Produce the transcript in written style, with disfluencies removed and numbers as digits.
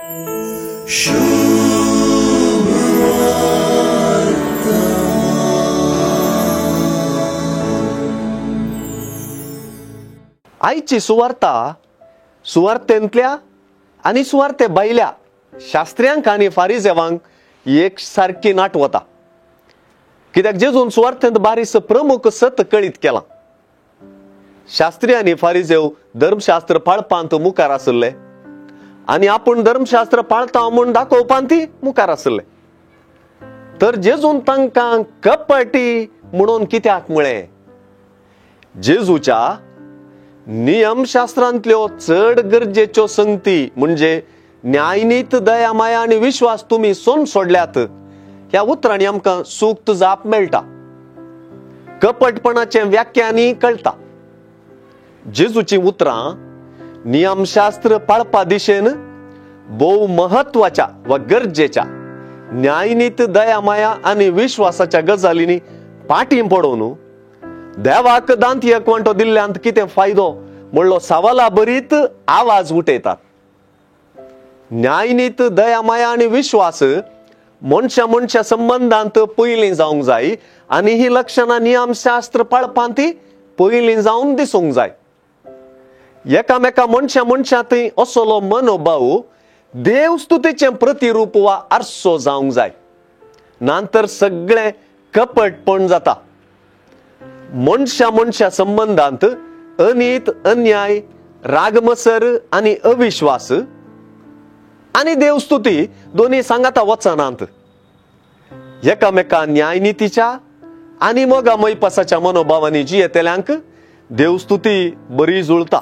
आयची सुवार्ता सुवार्तेंतल्या आनी सुवार्ते भायल्या शास्त्र्यांक आनी फारिजेवांक एक सारकी नाटवता. कित्याक जेजून सुवार्थेंत बारीस प्रमुख सत कळीत केलां. शास्त्री आनी फारिजेव धर्मशास्त्र पाळपांत मुखार आशिल्ले आनी आपूण धर्मशास्त्र पाळता म्हूण दाखोवपांत मुखार आशिल्ले. तर जेजून तांकां कपटी म्हणून कित्याक म्हळें? जेजूच्या नियमशास्त्रांतल्यो चड गरजेच्यो संगती म्हणजे न्यायनीत, दया, माया आनी विश्वास तुमी सोन सोडल्यात ह्या उतरांनी आमकां सूक्त जाप मेळटा. कपटपणाचें व्याख्यानी कळटा. जेजूचीं उतरां नियमशास्त्र पाळपा दिशेन भोव म्हत्वाच्या वा गरजेच्या न्यायनीत, दया, माया आनी विश्वासाच्या गजालींनी पाटीं पडोवन देवाक दांत वांटो दिल्ल्यांत कितें फायदो म्हणलो सवाला बरीत आवाज उठयतात. न्यायनीत, दया, माया आनी विश्वास मनशा मनशा संबंदांत पयलीं जावंक जाय आनी ही लक्षणां नियमशास्त्र पाळपांत पयलीं जावन दिसूंक जाय. एकामेका मनशा मनशांत असलो मनोभाव देवस्तुतीचें प्रतिरूप वा आरसो जावंक जाय, नातर सगळें कपटपण जाता. मनशा मनशा संबंदांत अनीत, अन्याय, रागमसर आनी अविश्वास आनी देवस्तुती दोनी सांगाता वचनात. एकामेका न्यायनितीच्या आनी मोगा मैपासाच्या मनोभावांनी जियेतल्यांक देवस्तुती बरी जुळता.